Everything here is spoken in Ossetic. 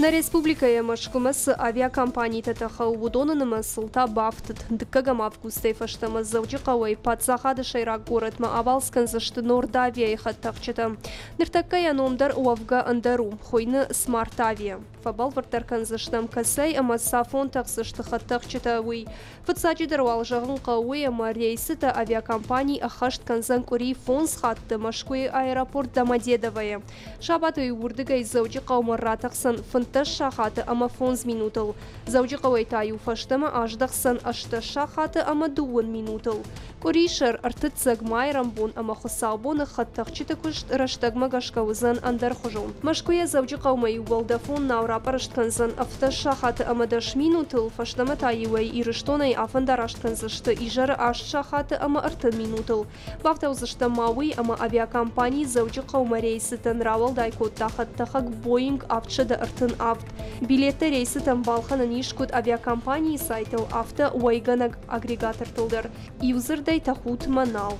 Нӕ республикӕйӕ Мӕскуымӕ цы авиакомпанитӕ тӕхы, уыдоны нымӕцыл та бафтыд. Дыккӕгӕм августӕй фӕстӕмӕ Дзӕуджыхъӕуӕй паддзахады сӕйраг горӕтмӕ абалц кӕндзысты Нордавиайы хӕдтӕхджытӕ. Ныртӕккӕ йӕ ном дӕр уӕвгӕ ӕндӕр у, хуыйны Смартавиа. Фӕбӕлвырддӕр кӕндзыстӕм, кӕцӕй ӕмӕ цафон тӕхдзысты хӕдтӕхджытӕ, уый. Фыццаджыдӕр уал зӕгъын хъӕуы уый, ӕмӕ рейсытӕ авиакомпани ӕххӕст кӕндзӕн къуыри фондз хатты Мӕскуыйы аэропорт Домодедовойы. Сабаты уырдыгӕй Дзӕуджыхъӕумӕ ратӕхдзӕн 15 сахаты ӕмӕ фондз минутыл. Дзӕуджыхъӕуӕй та-иу фӕстӕмӕ аздӕхдзӕн 18 сахаты ӕмӕ дыууын минутыл. Къуырисӕр, ӕртыццӕг, майрӕмбон ӕмӕ хуыцаубоны хӕдтӕхджыты куыст рӕстӕгмӕ гӕсгӕ уыдзӕн ӕндӕрхуызон. Мӕскуыйӕ Дзӕуджыхъӕумӕ-иу уӕлдӕфон нау рапъӕрӕст кӕндзӕн 17 сахаты ӕмӕ дӕс минутыл, фӕстӕмӕ та-иу ӕй Ирыстонӕй афӕндараст кӕндзысты изӕры аст сахаты ӕмӕ 30 минутыл. Бафтаудзыстӕм ма уый, ӕмӕ авиакомпани Дзӕуджыхъӕумӕ рейсытӕн рауӕлдай кодта хӕдтӕхӕг Боинг 737. Билеттӕ рейсытӕм балхӕнӕн ис куыд авиакомпанийы сайтыл, афтӕ уӕйгӕнӕг агрегатортыл дӕр. Иудзырдӕй тӕхут мӕ нал.